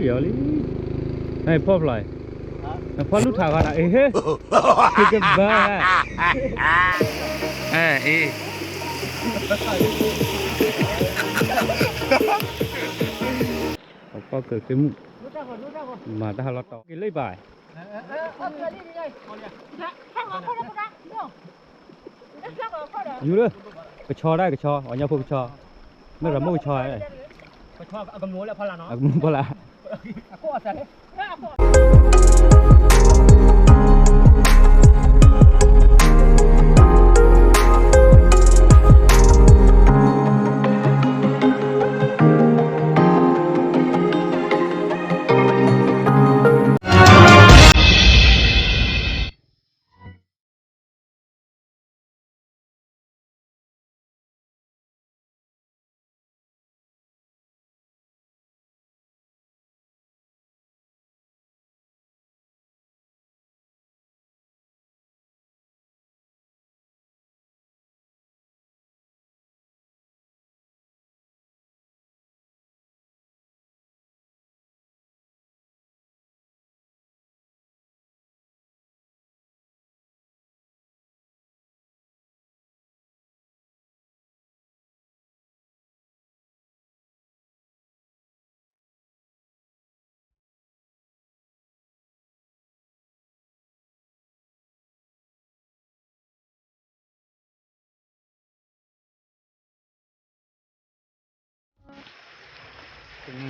ပျီလံ, နဖီၣ်ဖျီ, နဖီၣ်လူထးဂီၤနၤ, အ့ဟ့, ကဘၣ်, အ့, ပကီၢ်ကၢၢ်သ့ၣ်မုၣ်, မၤတၢ်ဟးလီၤတီၤ က့ၤလၢဘၣ်, ယူၤလၢ, ကဆီဒၣ်ကဆီ, အီၣ်ညၣ်ဖိကဆီ, မ့ၢ်ရမိၢ်ကဆီ, အကမူၤဖီလာ်, တနံၤ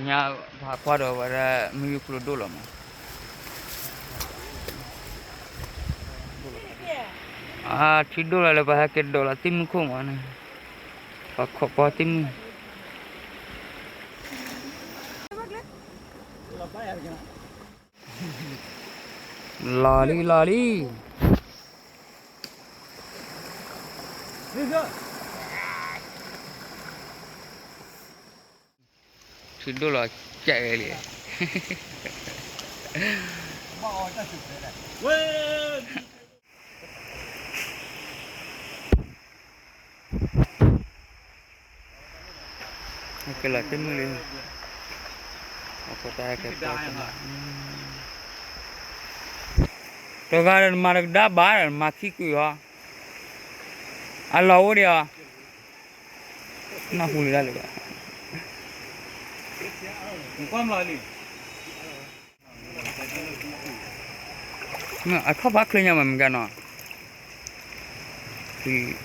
ညါ ပဟးကွၢ်ဒီးဝဲဒၣ် မ့ၢ်ယိၣ်ကျိဒိၣ်လီၤမး, အထံဒိၣ်လီၤလၢပဟဲက့ၤဒိးလီၤသ့ၣ်မုၣ်ခိၣ်မးန့ၣ်, ပှၤခိးပီသ့ၣ်မုၣ်, လီၤလံ လီၤလံ. ထံဒိၣ်လီၤကဲးလံ, ကလီၤတမုၢ်လံ, အကတၢ်ကဲပီ, တဂၤမၤတကဒါဘၣ် မၤခံကွံာ်ဟီ, အလီၢ်အိၣ်ဒံးအီၤ, နၢ်ဟူလံတၢ်လၢၤဘၣ်. အခီၣ်ဖးချ့ညါမးမ့ၢ်ကနီၤ,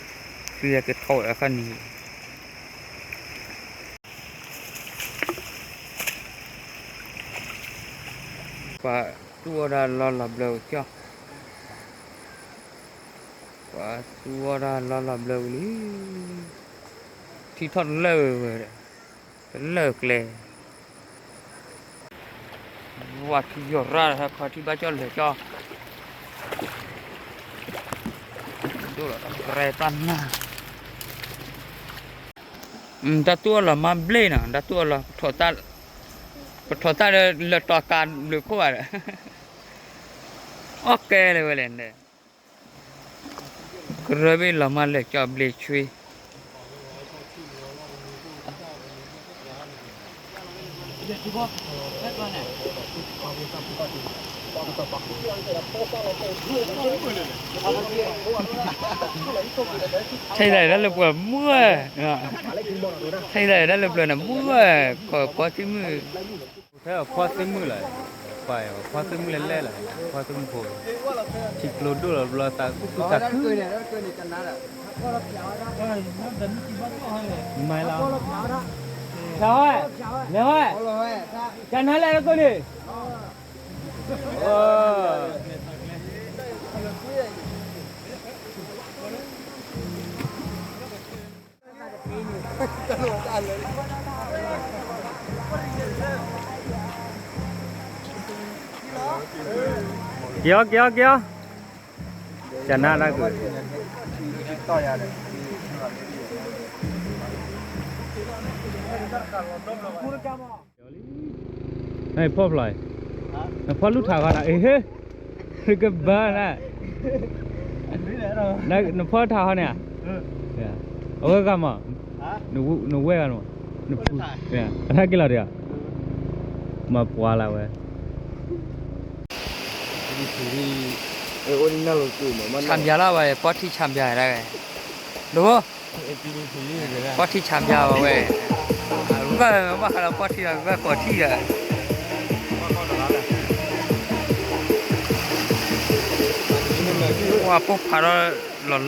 သုယကထီၣ်ဝဲအခါန့ၣ်, ပှၤသူၣ်အီၣ်တၢ်လီၢ်လီၤဘျၢဝံၤကၠီ, ပှၤသူၣ်အီၣ်တၢ်လီၢ်လီၤဘျၢဝံၤလံ, ထံထီၣ်တလၢာ်ဝဲ, တလၢာ်ကျဲ, ဝၤထံယီၤရၣ်ဟဲခီထံဘၣ်ကၠီလဲၤကၠီ, ဒိၣ်လီၤတၢ်ကရဲတၢ်နၢ်, တၢ်သူၣ်အီၣ်လီၤမါဘျ့ၣ်နီၤ, တၢ်သူၣ်အီၣ်လီၤ, ပထီၣ်တၢ်လၢလၢတီၤကးဘျုးခိၣ်ဘၣ်ဒီး, အီၣ်ကဲလၢၤဝဲလဲၣ်န့ၣ်, ကရၢဘ့ၣ်လီၤမါလဲၤကၠီဘျ့ဆွ့ ထဲဒၣ်တၢ်လၢပှဲၤမုၢ်ဝဲ, ထဲဒၣ်တၢ်လၢပှဲၤန့ၣ်မုၢ်ဝဲ, ကီၢ်ပီသ့ၣ်မုၣ်, ထဲပီသ့ၣ်မုၣ်လီၤ, ပှၤပီသ့ၣ်မုၣ်လဲၣ်လဲၣ်လီၤ, ပီသ့ၣ်မုၣ်ဖိ, ထံကျိဒိၣ်လီၤဘျီသးသူၣ်ခုသးခု, မၤလီၤ, လဲၤဝဲ, ကနၤလဲၣ်လၢကိးန့ၣ် က့ၤအီၤ က့ၤအီၤ က့ၤအီၤ, ကနၣ်တၢ်ကွံာ် နဖီၣ်ဖျီ, နဖီၣ်လူထးဂီၤနၤ, အ့ဟ့, ကဘၣ်နၤ, နဖီၣ်ထးဂီၤန့ၣ်ဧါ, အဝဲဂၤမး, နဝဲဂၤန့ၣ်, အတၢ်က့ၤလီၤဒံးဧါ. မၤပှၤလၢ်ဝဲ, ဆၣ်ဘျါလီၤဝဲ ပီၢ်ထံဆၣ်ဘျါဒၣ်ဝဲ, ဒိၣ်, ပီၢ်ထံဆၣ်ဘျါဝဲ, ဘၣ်ဘၣ်ဃးဒီးပီၢ်ထံဒီး ဘၣ်ကိးထံၣ်ဒီး, ပှၤပိၢ်ဖးထ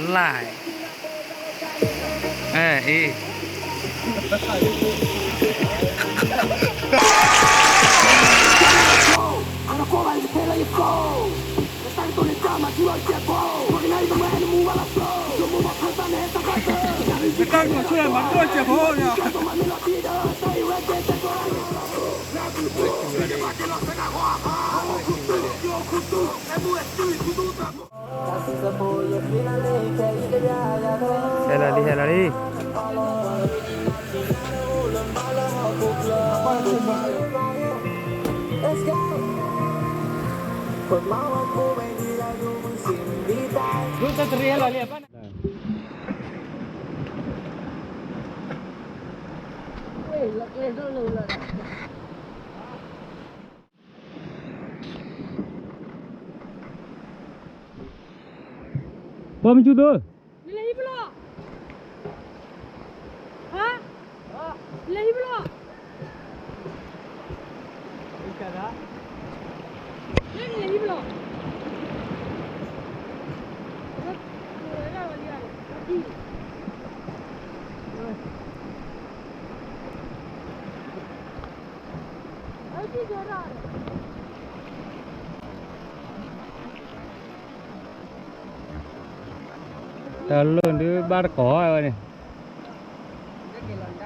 ီၣ်လီၤလၢ်, အ့ ဟဲလီၤလံ ဟဲလီၤလံ. ပှၤမ့ၢ်ကၠူသိ, နလဲၤဟံၣ်ပလီၢ်, ဟါ, နလဲၤဟံၣ်ပလီၢ်, နလဲၤဟံၣ်ပလီၢ်. တၢ်လၢဒုးဘၣ်တကိးဝဲန့ၣ်, ကီၢ်ချၢၣ်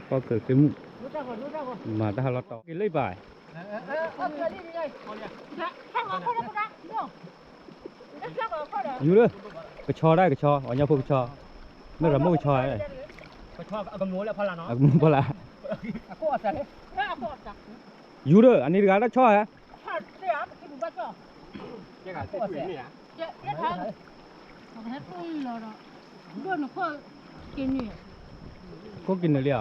သ့ၣ်မုၣ်, မၤတၢ်ဟးလီၤတီၤ က့ၤလၢပၢ် ယူၤလၢ, ကဆီဒၣ်ကဆီ, အီၣ်ညီဖိကဆီ, မ့ၢ်ရမိၢ်ကဆီ, အကမူဖီလာ်, ယူၤလၢ အန့ၣ်တဂၤတၢ်ဆီဧါ, ခိၣ်က့ၤနုာ်လံဧါ.